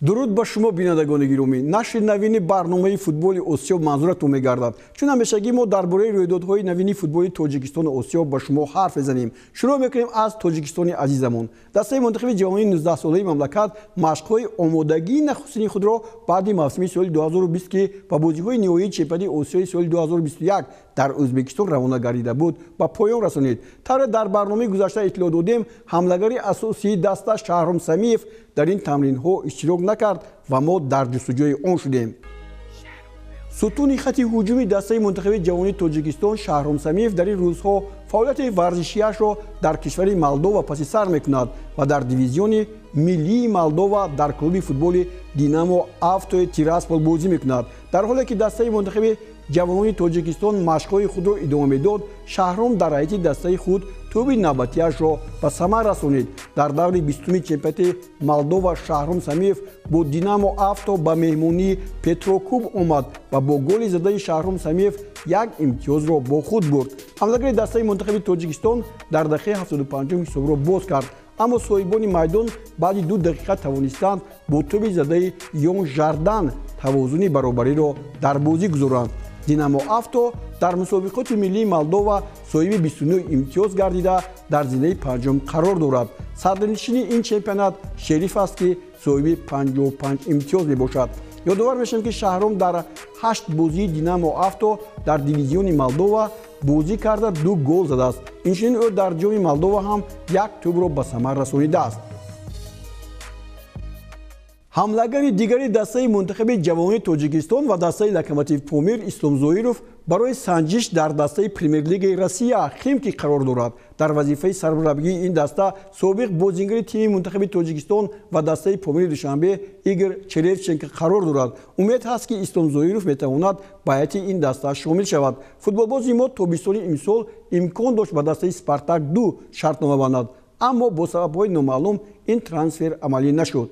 Дуруд ба шумо, бинандагони гиромӣ. Нашри навини барномаи футболи Осиё манзуратон мегардад. Чун ҳамешагӣ мо дар бораи рӯйдодҳои навини футболи Тоҷикистону Осиё ба шумо ҳарф мезанем. Шурӯъ мекунем аз Тоҷикистони азизамон. Дастаи мунтахаби ҷавонии 19-солаи мамлакат машқҳои омодагии нахустини худро баъди мавсими соли 2020, ки ба бозиҳои ниҳоии чемпионати Осиёи соли 2021 дар Ӯзбекистон равона гардида буд, ба поён расонид. Тавре дар барномаи гузашта иттилоъ додем, ҳамлагари асосии даста Шаҳром Самиев дар ин тамринҳо иштирок накард ва мо дар ҷустуҷӯи он шудем. Сутуни хати ҳуҷуми дастаи мунтахаби ҷавонии Тоҷикистон Шаҳром Самиев дар ин рӯзҳо фаъолияти варзишиашро дар кишвари Молдова паси сар мекунад ва дар дивизиони миллии Молдова дар клуби футболи Динамо Автои Тираспол бозӣ мекунад. Дар ҳоле ки дастаи мунтахаби ҷавонони Тоҷикистон машқҳои худро идома медод, Шаҳром дар ҳайати дастаи худ тӯби навбатиашро ба самар расонид. Дар даври 20-уми чемпионати Молдова Шаҳром Самиев бо Динамо Авто ба меҳмонии Петрокуб омад ва бо голи задаи Шаҳром Самиев як имтиёзро бо худ бурд. Ҳамлагари дастаи мунтахаби Тоҷикистон дар дақиқаи 75 ҳисобро боз кард, аммо соҳибони майдон баъди 2 дақиқа тавонистанд бо тӯби задаи Йон Жардан тавозуни баробариро дар бозӣ гузоранд. Динамо Авто дар мусобиқоти миллии Молдова соҳиби 29 имтиёз гардида, дар зинаи панҷум қарор дорад. Сарнишини ин чемпионат Шериф аст, ки соҳиби 55 имтиёз мебошад. Ёдовар мешавем, ки Шаҳром дар 8 бозии Динамо Авто дар дивизиони Молдова бозӣ карда 2 гол задааст. Инчунин ӯ дар ҷоми Молдова ҳам як тӯбро ба самар расонидааст. Ҳамлагари дигари дастаи мунтахаби ҷавонони Тоҷикистон ва дастаи Локомотив Помир Ислом Зоиров барои санҷиш дар дастаи Премер-лигаи Россия Химки қарор дорад. Дар вазифаи сармураббии ин даста собиқ бозингари тими мунтахаби Тоҷикистон ва дастаи Помири Душанбе Игор Черевченко қарор дорад. Умед ҳаст, ки Ислом Зоиров метавонад ба ҳайати ин даста шомил шавад. Футболбози мо тобистони имсол имкон дошт ба дастаи Спартак 2 шартнома бандад, аммо бо сабабҳои номаълум ин трансфер амалӣ нашуд.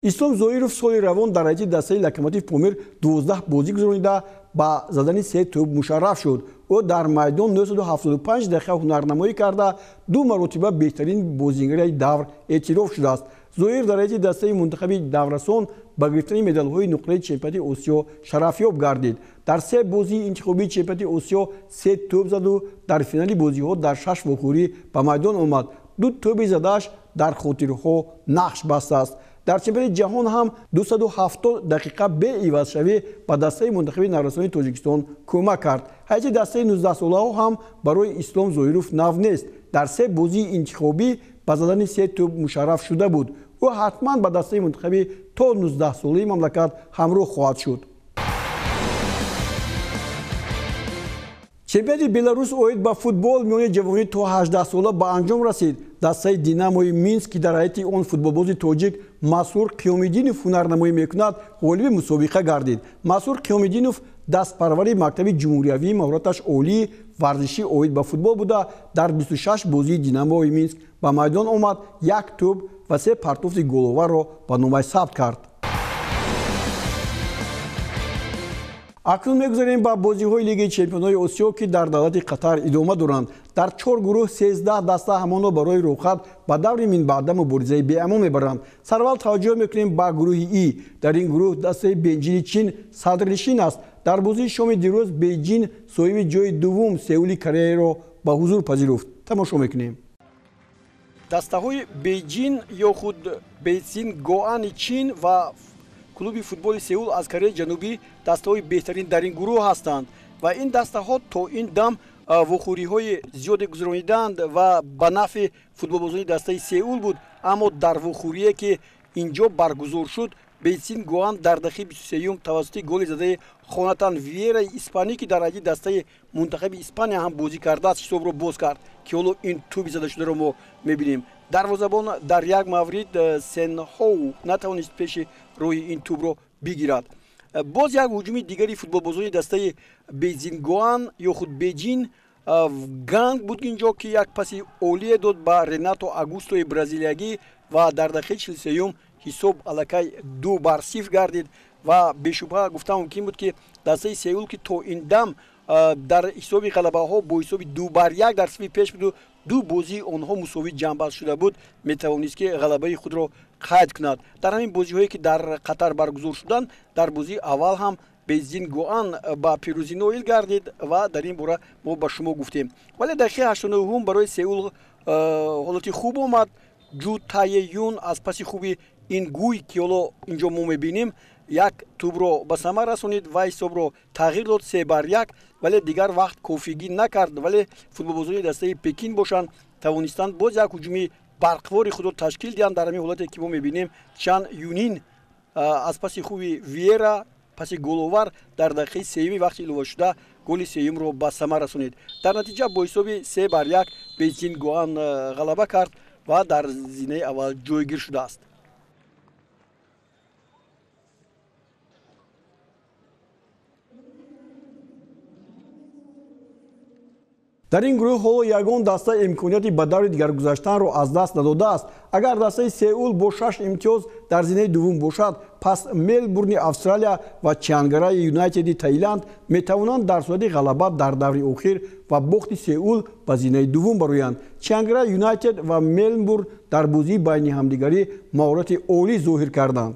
Ислом Зоиров соли равон дар ҳайати дастаи Локомотив Помир 12 бозӣ гузаронида, ба задани 3 тӯб мушарраф шуд. Ӯ дар майдон 975 дақиқа ҳунарнамоӣ карда, 2 маротиба беҳтарин бозингари давр эътироф шудааст. Зоир дар ҳайати дастаи мунтахаби даврасон ба гирифтани медалҳои нуқраи чемпионати Осиё шарафёб гардид. Дар 3 бозии интихобии чемпионати Осиё 3 тӯб заду дар финали бозиҳо дар 6 вохӯрӣ ба майдон омад. 2 тӯби задааш дар хотирҳо нақш бастааст. Дар чемпионати ҷаҳон ҳам 270 дақиқа беивазшавӣ ба дастаи мунтахаби наврасони Тоҷикистон кӯмак кард. Ҳайати дастаи 19-солаҳо ҳам барои Ислом Зоиров нав нест. Дар 3 бозии интихобӣ ба задани 3 тӯб мушарраф шуда буд. Ӯ ҳатман ба дастаи мунтахаби то 19-солаи мамлакат ҳамроҳ хоҳад шуд. Чемпионати Беларус оид ба футбол миёни ҷавонӣ то 18 сола ба анҷом расид. Дастаи Динамои Минск, ки дар ҳайати он футболбози тоҷик Масур Қиёмиддинов ҳунарнамоӣ мекунад, ғолиби мусобиқа гардид. Масур Қиёмиддинов дастпарвари мактаби ҷумҳуриявии маҳораташ олии варзишӣ оид ба футбол буда, дар 26 бозии Динамои Минск ба майдон омад, як тӯб ва 3 партофти головарро ба номаш сабт кард. Акнун мегузарем ба бозиҳои Лигаи чемпионҳои Осиё, ки дар давлати Қатар идома доранд. Дар 4 гурӯҳ 13 даста ҳамоно барои роҳхат ба даври минбаъда муборизаи беамон мебаранд. Сараввал таваҷҷӯҳ мекунем ба гурӯҳи И. Дар ин гурӯҳ дастаи Бенҷини Чин садрнишин аст. Дар бозии шоми дирӯз Бейҷин соҳиби ҷои дуввум Сеули Кореяро ба ҳузур пазируфт. Тамошо мекунем. Дастаҳои Бейҷин ё худ Бейцин Гоани Чин ва клуби футболи Сеул аз Кореяи Ҷанубӣ дастаҳои беҳтарин дар ин гурӯҳ ҳастанд ва ин дастаҳо то ин дам вохӯриҳои зиёде гузаронидаанд ва ба нафъи футболбозони дастаи Сеул буд. Аммо дар вохӯрие, ки инҷо баргузор шуд, Бейцин Гоан дар дақиқаи 23-юм тавассути голи задаи Хонатан Виераи испанӣ, ки дар ҳайати дастаи мунтахаби Испания ҳам бозӣ кардааст, ҳисобро боз кард, ки ҳоло ин тӯби задашударо мо мебинем. Дарвозабон дар як маврид Сенҳоу натавонист пеши роҳи ин тӯбро бигирад. Боз як ҳуҷуми дигари футболбозони дастаи Бейзингоан ё худ Беҷин Ганг буд инҷо, ки як паси олие дод ба Ренато Агустои бразилиягӣ ва дар дақиқаи 43-юм ҳисоб аллакай 2-0 гардид. Ва бешубҳа гуфта мумкин буд, ки дастаи Сеул, ки то ин дам дар ҳисоби ғалабаҳо бо ҳисоби 2-1 дар сафи пеш буду ду бозии онҳо мусовӣ ҷамъбаст шуда буд, метавонист, ки ғалабаи худро қайд кунад. Дар ҳамин бозиҳое ки дар Қатар баргузор шуданд, дар бозии аввал ҳам Бейҷин Гоан ба пирӯзӣ ноил гардид ва дар ин бора мо ба шумо гуфтем. Вале дақиқаи 89 барои Сеул ҳолати хуб омад. Ҷу Тае Юн аз паси хуби ин гӯй, ки ҳоло инҷо мо мебинем, як тӯбро ба самар расонид ва ҳисобро тағйир дод 3-1, вале дигар вақт кофигӣ накард. Вале футболбозони дастаи Пекин бошанд тавонистанд боз як ҳуҷуми барқвори худро ташкил диҳанд. Дар ҳамин ҳолате ки мо мебинем, Чан Юнин аз паси хуби Виера, паси головар, дар дақиқаи сеюми вақти иловашуда голи сеюмро ба самар расонид. Дар натиҷа бо ҳисоби 3-1 Бейҷин Гоан ғалаба кард ва дар зинаи аввал ҷойгир шудааст. Дар ин гурӯҳ ҳоло ягон даста имконияти ба даври дигар гузаштанро аз даст надодааст. Агар дастаи Сеул бо 6 имтиёз дар зинаи дуввум бошад, пас Мелбурни Австралия ва Чианграи Юнайтеди Таиланд метавонанд дар сурати ғалаба дар даври охир ва бохти Сеул ба зинаи дуввум бароянд. Чианграй Юнайтед ва Мелбурн дар бозии байни ҳамдигарӣ маҳорати олӣ зоҳир карданд.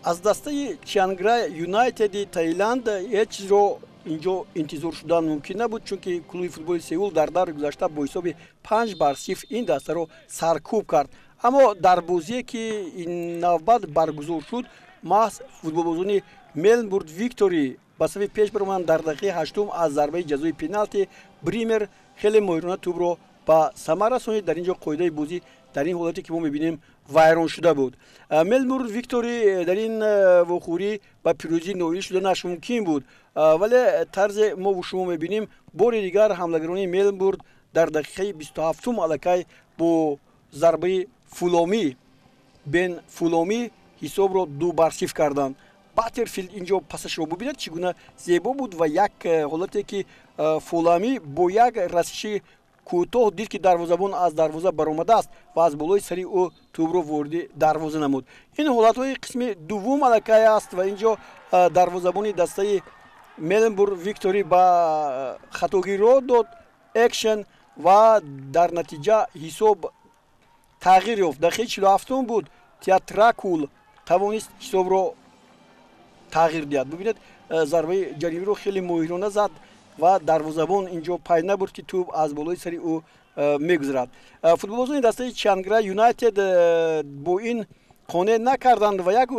Аз дастаи Чианграй Юнайтеди Таиланд ҳеҷ чизро инҷо интизор шудан мумкин набуд, чунки клуби футболи Сеул дар даври гузашта бо ҳисоби 5-0 ин дастаро саркӯб кард. Аммо дар бозие ки ин навбат баргузор шуд, маҳз футболбозони Мелбурн Виктори ба сафи пеш баромаданд. Дар дақиқаи 8 аз зарбаи ҷазои пеналти Бример хеле моҳирона тӯбро ба самар расонид. Дар ин ҷо қоидаи бозӣ дар ин ҳолате ки мо мебинем вайрон шуда буд. Мелбурн Виктори дар ин вохӯрӣ ба пирӯзӣ ноил шуданаш мумкин буд, вале тарзе мо шумо мебинем, бори дигар ҳамлагарони Мелбурн дар дақиқаи 27 аллакай бо зарбаи Фуломӣ, Бен Фуломӣ ҳисобро 2-0 карданд. Баттерфилд инҷо пасашро бубинад, чӣ гуна зебо буд ва як ҳолате ки Фуломӣ бо як расиши кӯтоҳ дид, ки дарвозабон аз дарвоза баромадааст ва аз болои сари ӯ тӯбро вориди дарвоза намуд. Ин ҳолатҳои қисми дуввум аллакай аст ва инҷо дарвозабони дастаи Мелбурн Виктори ба хатогӣ роҳ дод экшен ва дар натиҷа ҳисоб тағйир ёфт. Дақиқаи 47 буд, Театракул тавонист ҳисобро тағйир диҳад. Бубинед, зарбаи ҷанибиро хеле моҳирона зад ва дарвозабон инҷо пай набурд, ки тӯб аз болои сари ӯ мегузарад. Футболбозони дастаи Чианграй Юнайтед бо ин қонеъ накарданд ва як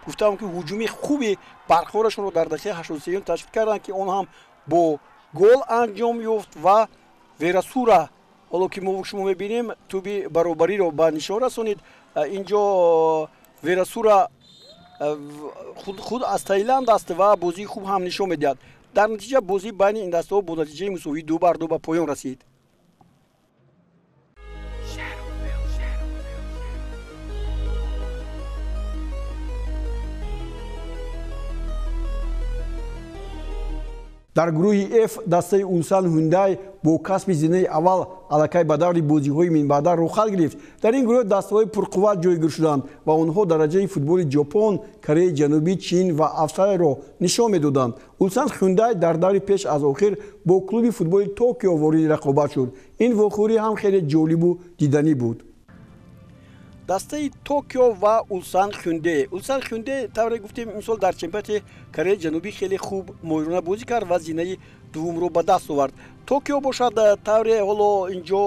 гуфтам, ки ҳуҷуми хуби барқворашонро дар дақиқаи 83 ташкил карданд, ки он ҳам бо гол анҷом ёфт ва Верасура, ҳоло ки мо шумо мебинем, тӯби баробариро ба нишон расонид. Инҷо Верасура худ аз Таиланд аст ва бозии хуб ҳам нишон медиҳад. Дар натиҷа бозӣ байни ин дастаҳо бо натиҷаи мусовӣ 2-2 ба поён расид. Дар гурӯҳи F дастаи Улсан Ҳундай бо касби зинаи аввал аллакай ба даври бозиҳои минбаъда рухат гирифт. Дар ин гурӯҳ дастаҳои пурқувват ҷойгир шуданд ва онҳо дараҷаи футболи Ҷопон, Кореяи Ҷанубӣ, Чин ва Австралияро нишон медоданд. Улсан Ҳундай дар даври пеш аз охир бо клуби футболи Токио вориди рақобат шуд. Ин вохӯрӣ ҳам хеле ҷолибу диданӣ буд. Дастаи Токио ва Улсан Хюнде. Улсан Хюнде, тавре гуфтем, имсол дар чемпионати Кореяи Ҷанубӣ хеле хуб моҳирона бозӣ кард ва зинаи дуввумро ба даст овард. Токио бошад, тавре ҳоло инҷо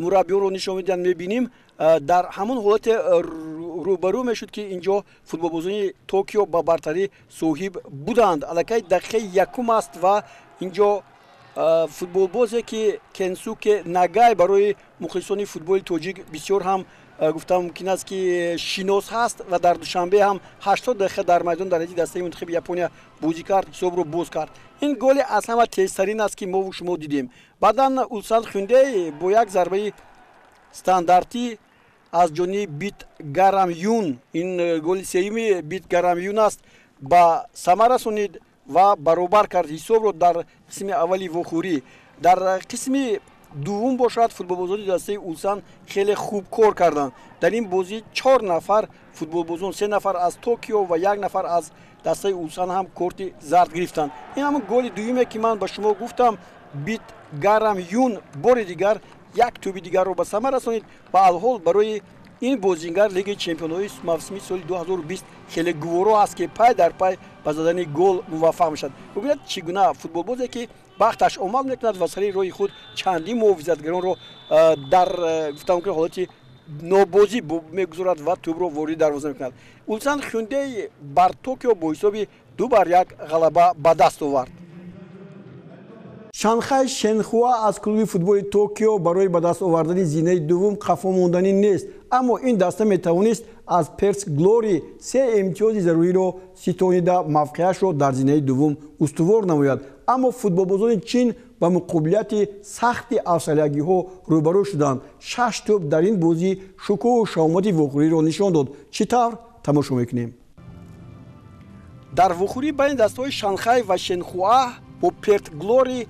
мураббиёнро нишон медиҳанд, мебинем, дар ҳамон ҳолате рӯбарӯ мешуд, ки инҷо футболбозони Токио ба бартарӣ соҳиб буданд. Аллакай дақиқаи якум аст ва инҷо футболбозе ки Кенсуке Нагай барои мухлисони футболи тоҷик бисёр ҳам гуфтам мумкин аст, ки шинос ҳаст ва дар Душанбе ҳам 80 дақиқа дар майдон дар ҳайати дастаи мунтахаби Япония бозӣ кард, ҳисобро боз кард. Ин голи аз ҳама тезтарин аст, ки мову шумо дидем. Баъдан Улсан Хюндей бо як зарбаи стандартӣ аз ҷониби Бит Гарам Юн, ин голи сеюми Бит Гарам Юн аст, ба самар расонид ва баробар кард ҳисобро дар қисми аввали вохӯрӣ. Дар қисми дуввум бошад, футболбозони дастаи Улсан хеле хуб кор карданд. Дар ин бозӣ 4 нафар футболбозон, 3 нафар аз Токио ва 1 нафар аз дастаи Улсан ҳам корти зард гирифтанд. Ин ҳамон голи дуюме, ки ман ба шумо гуфтам, Бит Гарам Юн бори дигар Як тӯби дигарро ба самар расонид ва алҳол барои ин бозингар Лигаи чемпионҳои мавсими соли 2020 хеле гуворо аст, ки пай дар пай ба задани гол муваффақ мешавад. Бубинед, чӣ гуна футболбозе ки бахташ омад мекунад ва сари роҳи худ чандин муҳофизатгаронро дар гуфта мумкин ҳолати нобозӣ мегузорад ва тӯбро ворид дарвоза мекунад. Улсан Хюндей бар Токио бо ҳисоби 2-1 ғалаба ба даст овард. Шанхай Шенхуа аз клуби футболи Токио барои ба даст овардани зинаи дуввум қафо монданӣ нест, аммо ин даста метавонист аз Перс Глори се имтиёзи заруриро ситонида мавқеашро дар зинаи дуввум устувор намояд. Аммо футболбозони Чин ба муқобилияти сахти австралиягиҳо рӯбарӯ шуданд. 6 тӯб дар ин бозӣ шукӯҳу шаҳомати вохӯриро нишон дод. Чӣ тавр тамошо мекунем? Дар вохӯрӣ байни дастаҳои Шанхай ва Шенхуа бо Перт Глори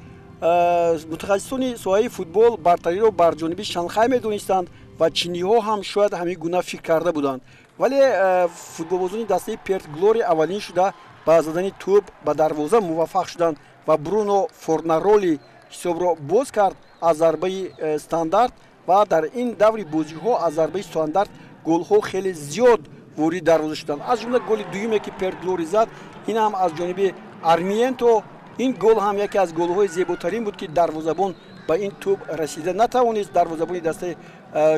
мутахассисони соҳаи футбол бартариро бар ҷониби Шанхай медонистанд ва чиниҳо ҳам шояд ҳамин гуна фикр карда буданд. Вале футболбозони дастаи Перт Глори аввалин шуда ба задани тӯб ба дарвоза муваффақ шуданд ва Бруно Форнароли ҳисобро боз кард аз зарбаи стандарт ва дар ин даври бозиҳо аз зарбаи стандарт голҳо хеле зиёд ворид дарвоза шуданд. Аз ҷумла голи дуюме ки Перт Глори зад, ин ҳам аз ҷониби Армиенто. Ин гол ҳам яке аз голҳои зеботарин буд, ки дарвозабон ба ин тӯб расида натавонист. Дарвозабони дастаи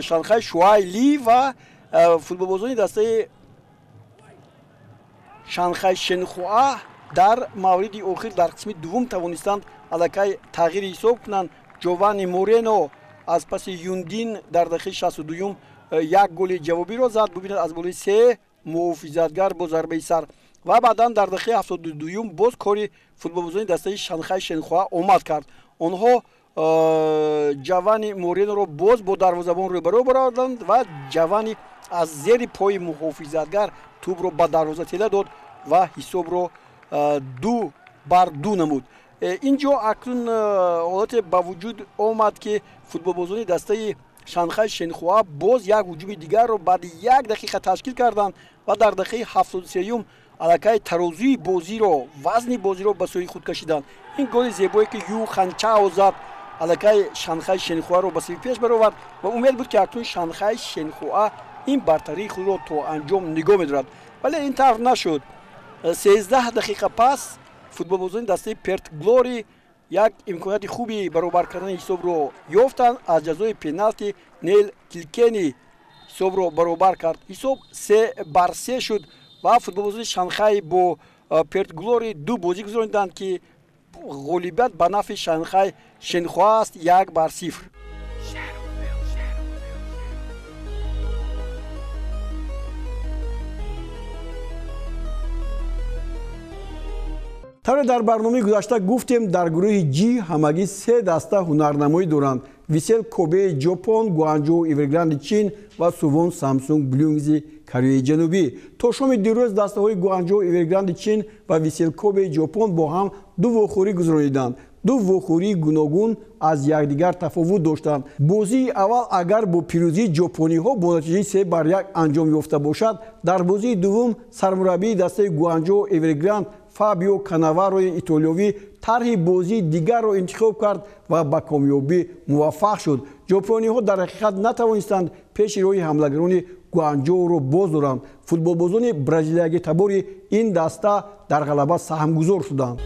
Шанхай Шуай Ли ва футболбозони дастаи Шанхай Шенхуа дар мавриди охир дар қисми дуввум тавонистанд аллакай тағйири ҳисоб кунанд. Ҷовани Морено аз паси Юндин дар дақиқаи 62-юм як голи ҷавобиро зад. Бубинед, аз болои се муҳофизатгар бо зарбаи сар ва баъдан дар дақиқаи 72-юм боз кори футболбозони дастаи Шанхай Шенхуа омад кард. Онҳо Ҷавани Мореноро боз бо дарвозабон рӯбарӯ бароварданд ва Ҷавани аз зери пои муҳофизатгар тӯбро ба дарвоза тела дод ва ҳисобро 2-2 намуд. Ин ҷо акнун ҳолате ба вуҷуд омад, ки футболбозони дастаи Шанхай Шенхуа боз як ҳуҷуми дигарро баъди як дақиқа ташкил карданд ва дар дақиқаи 73-юм аллакай тарозуи бозиро, вазни бозиро ба сӯи худ кашиданд. Ин голи зебое ки Ю Ханчао зад, аллакай Шанхай Шенхуаро ба сӯи пеш баровард ва умед буд, ки акнун Шанхай Шенхуа ин бартарии худро то анҷом нигоҳ медорад. Вале ин тавр нашуд. 13 дақиқа пас футболбозони дастаи Перт Глори як имконияти хуби баробар кардани ҳисобро ёфтанд. Аз ҷазои пеналти Нел Килкени ҳисобро баробар кард. Ҳисоб 3-3 шуд ва футболбозони Шанхай бо Перт Глори ду бозӣ гузарониданд, ки ғолибият ба нафъи Шанхай Шенхуа аст 1-0. Тавре дар барномаи гузашта гуфтем, дар гурӯҳи Ҷи ҳамагӣ се даста ҳунарнамоӣ доранд: Висел Кобеи Ҷопон, Гуанҷоу Эвергранди Чин ва Сувон Самсунг Блюнгзи Кореяи Ҷанубӣ. То шоми дирӯз дастаҳои Гуанҷоу Эвергранди Чин ва Висел Кобеи Ҷопон бо ҳам ду вохӯрӣ гузарониданд. Ду вохӯрии гуногун аз якдигар тафовут доштанд. Бозии аввал агар бо пирӯзии ҷопониҳо бо натиҷаи 3-1 анҷом ёфта бошад, дар бозии дуввум сармураббии дастаи Гуанҷоу Эвергранд Фабио Канаварои итолиёвӣ тарҳи бозии дигарро интихоб кард ва ба комёбӣ муваффақ шуд. Ҷопониҳо дар ҳақиқат натавонистанд пеши роҳи ҳамлагарони Гуанҷоуро боз доранд. Футболбозони бразилиягитабори ин даста дар ғалаба саҳмгузор шуданд.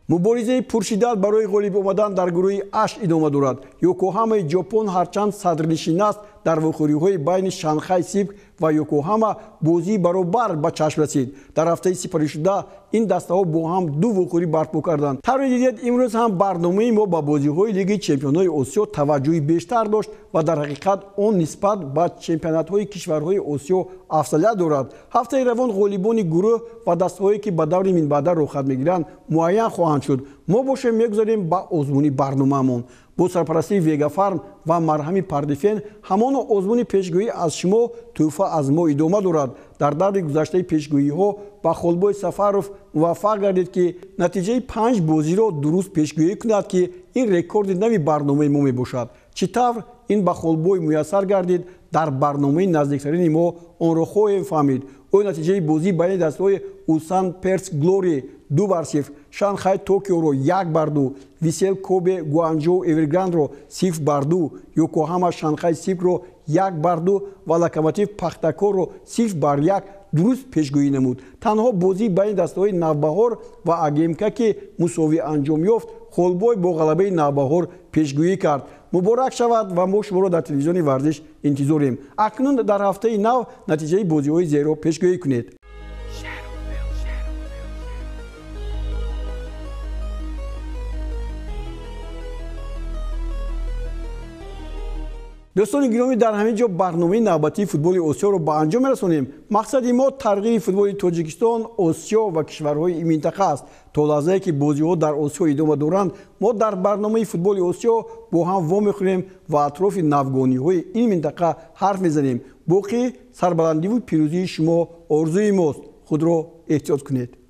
Муборизаи пуршиддат барои ғолиб омадан дар гурӯҳи Аш идома дорад. Йокоҳамаи Ҷопон ҳарчанд садрнишин аст, дар вохӯриҳои байни Шанхай Сипк ва Йокоҳама бозии баробар ба чашм расид. Дар ҳафтаи сипаришуда ин дастаҳо бо ҳам ду вохӯрӣ барпо карданд. Тавре дидед, имрӯз ҳам барномаи мо ба бозиҳои Лигаи чемпионҳои Осиё таваҷҷӯҳи бештар дошт ва дар ҳақиқат он нисбат ба чемпионатҳои кишварҳои Осиё афзалият дорад. Ҳафтаи равон ғолибони гурӯҳ ва дастаҳое ки ба даври минбаъда роҳхат мегиранд муайян хоҳанд шуд. Мо бошем мегузарем ба озмуни барномаамон. Бо сарпарастии Вегафарм ва марҳами Пардифен ҳамоно озмуни пешгӯӣ аз шумо тӯҳфа аз мо идома дорад. Дар даври гузаштаи пешгӯиҳо ба Холбой Сафаров муваффақ гардид, ки натиҷаи 5 бозиро дуруст пешгӯӣ кунад, ки ин рекорди нави барномаи мо мебошад. Чӣ тавр ин ба Холбой муяссар гардид, дар барномаи наздиктарини мо онро хоҳем фаҳмид. Ӯ натиҷаи бозӣ байни дастаҳои Улсан Перс Глори 2-0, Шанхай Токиоро 1-2, Висел Кобе Гуанҷоу Эверграндро 0-2, Йокохама Шанхай Силкро 1-2 ва Локомотив Пахтакорро 0-1 дуруст пешгӯӣ намуд. Танҳо бозии байни дастаҳои Навбаҳор ва АГМК, ки мусовӣ анҷом ёфт, Холбой бо ғалабаи Навбаҳор пешгӯӣ кард. Муборак шавад ва мо шуморо дар телевизиони варзиш интизорем. Акнун дар ҳафтаи нав натиҷаи бозиҳои зерро пешгӯӣ кунед. Дӯстони гиромӣ, дар ҳамин ҷо барномаи навбатии футболи Осиёро ба анҷом мерасонем. Мақсади мо тарғиби футболи Тоҷикистон, Осиё ва кишварҳои ин минтақа аст. То лаҳзае ки бозиҳо дар Осиё идома доранд, мо дар барномаи футболи Осиё бо ҳам вомехӯрем ва атрофи навгониҳои ин минтақа ҳарф мезанем. Боқӣ сарбаландиву пирӯзии шумо орзуи мост. Худро эҳтиёт кунед.